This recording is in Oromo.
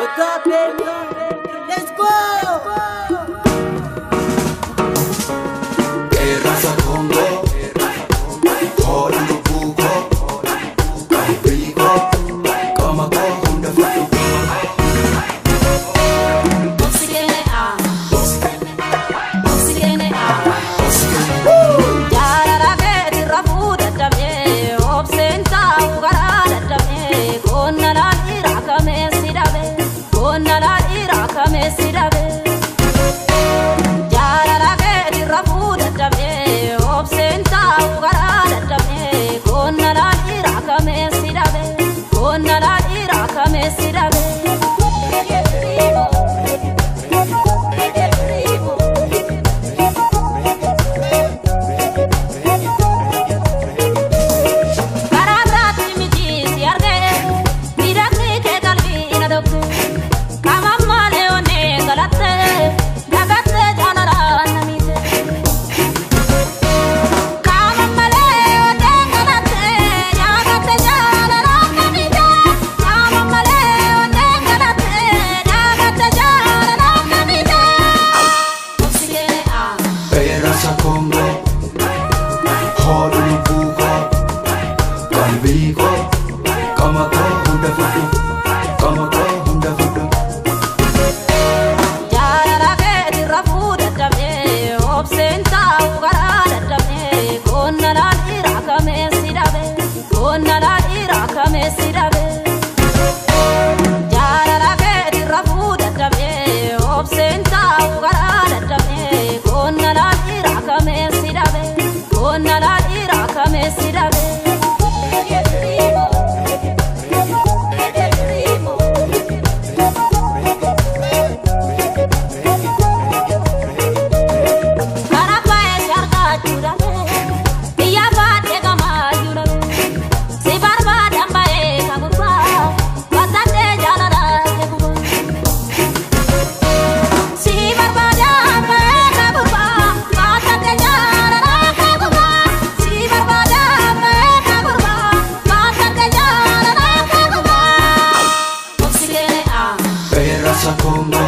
What's up, baby? Let's go! Qeerransa Koongoo, hoodhu lubbuu koo, qalbii koo, qaama koo hunda fudhu. Jaalala keetiin rafuu dadhabee, obseen taa'u karaa dadhabee, qonna dhiiraa kamee si dhabe, qonna dhiiraa kamee si dhabe. Jaalala keetiin rafuu dadhabee, obseen taa'u karaa dadhabee, qonna dhiiraa kamee si dhabe, qonna dhiiraa kamee si dhabe. Karaa biraatti miti si argee, miidhagni kee qalbii na dhokse. Qaama malee onnee galattee, dagattee jaalalaan na miite. Qaama malee onnee galattee, dagattee jaalalaan na miite. Qaama malee onnee galattee, dagattee jaalalaa na miite. Qeerransa Koongoo, hoodhu lubbuu koo, qalbii koo, qaama koo hunda fudhu, qaama koo hunda fudhu. Jaalala keetiin rafuu dadhabee, obseen taa'u karaa dadhabee, qonna dhiiraa kamee si dhabe, qonna dhiiraa kamee si dhabe. Jaalala keetiin rafuu dadhabee, obseen taa'u karaa dadhabee, qonna dhiiraa kamee si dhabe, qonna dhiiraa kamee si dhabe. Karaa baay'ee si argachuu dhabee, biyya baadhee gamaayyuu dhabee, si barbaadan baay'ee kan gurbaa, battadhee jaalala kee gubaa. Si barbaadan baay'ee kan gurbaa, battadhee jaalala kee gubaa. Si barbaadan baay'ee kan gurbaa, battadhee jaalala kee gubaa. Qeerransa Koongoo.